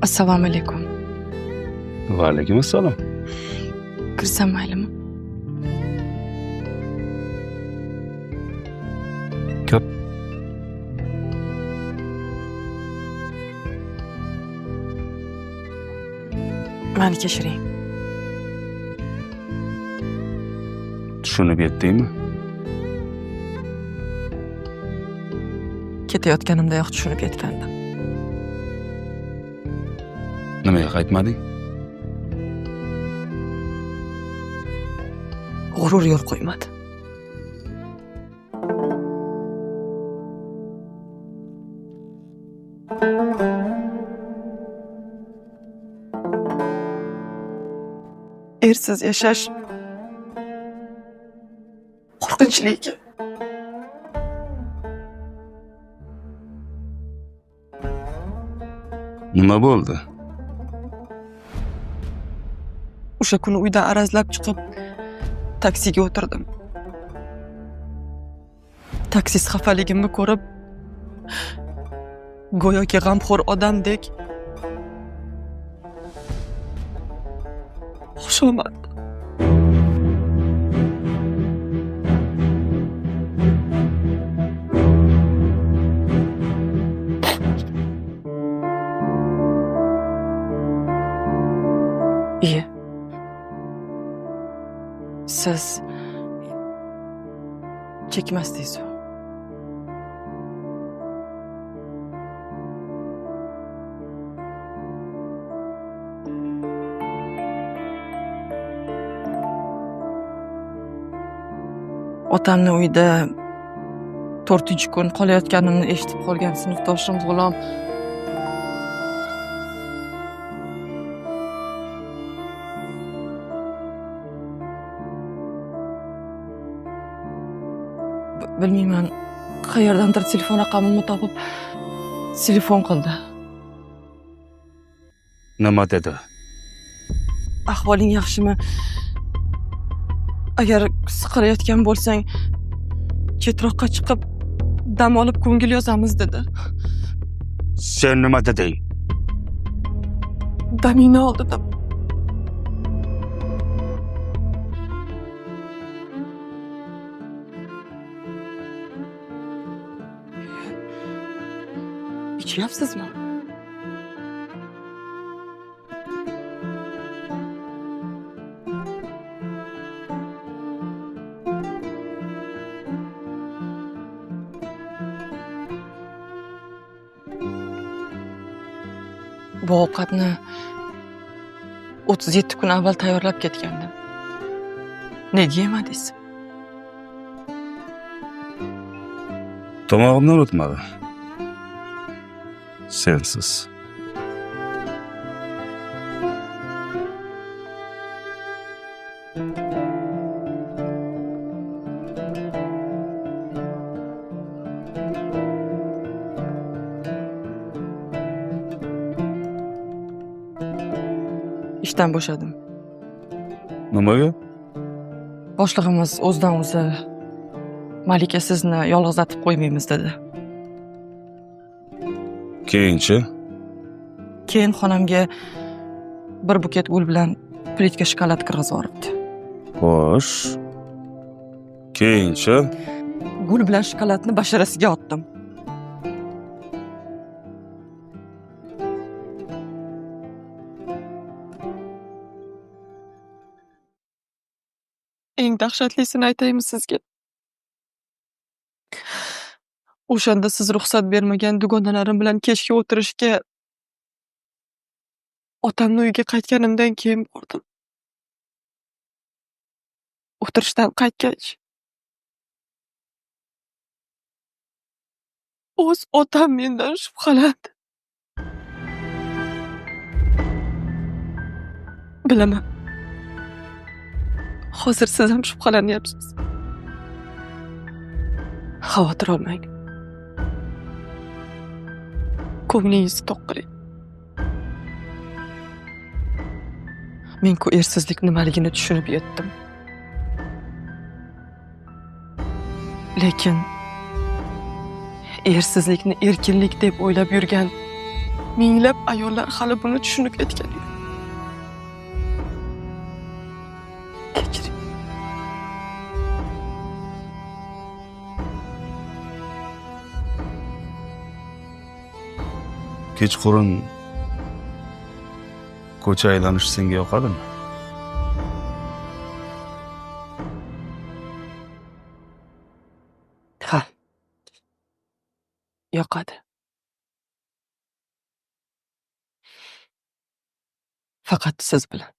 Assalomu alaykum. Va alaykum assalom. Kirsam maylimi? Kir. Meni kechiring. Tushunib yetdingmi? Ketayotganimdayoq tushunib yetgandim. Nimaga qaytmading? G'urur yo'l qo'ymadi. Ersiz yashash qo'rqinchli ekan. Nima bo'ldi? O'sha kuni uydan arazlab chiqib taksiga o'tirdim. Taksist xafaligimni ko'rib, go'yoki g'amxo'r odamdek xushomad. Iye. Siz chekmasdingiz. Otamni uyida 4-kun qolayotganimni eshitib qolgan sinfdoshim G'ulom bilmayman, qayerdandir telefon raqamimni topib telefon qildi. Nima dedi? Ahvoling yaxshimi? Agar siqilayotgan bo'lsang, chetroqqa chiqib dam olib ko'ngil yozamiz dedi. Sen nima deding? Damingni ol dedim. İchyapsizmi? Bu ovqatni 37 kun avval tayyorlab ketgandim. Nega yemadingiz? Tomog'imdan o'tmadi. Sensiz. İshdan bo'shadim. Nimaga? Boshlig'imiz o'zidan o'zi Malika sizni yolg'izlatib qo'ymaymiz dedi. Keyinchi? Keyin xonamga bir buket gul bilan plitka shokolad kirgizib yuboribdi. Xo'sh. Keyinchi? Gul bilan shokoladni basharasiga otdim. Eng dahshatlisini aytaymi sizga? O'shanda siz ruxsat bermagan dugonalarim bilan kechki o'tirishga otamni uyiga qaytganimdan keyin bordim. O'tirishdan qaytgach o'z otam mendan shubhalandi. Bilaman. Hozir siz ham shubhalanyapsiz. Xavotir olmang. Ko'nglingizni to'q qiling. Men-ku ersizlik nimaligini tushunib yetdim. Lekin ersizlikni erkinlik deb o'ylab yurgan Minglab ayollar hali buni tushunib yetgani yo'q. Kechiring. Kechqurun ko'cha aylanish senga yoqadimi? Ha. Yoqadi. Faqat siz bilan.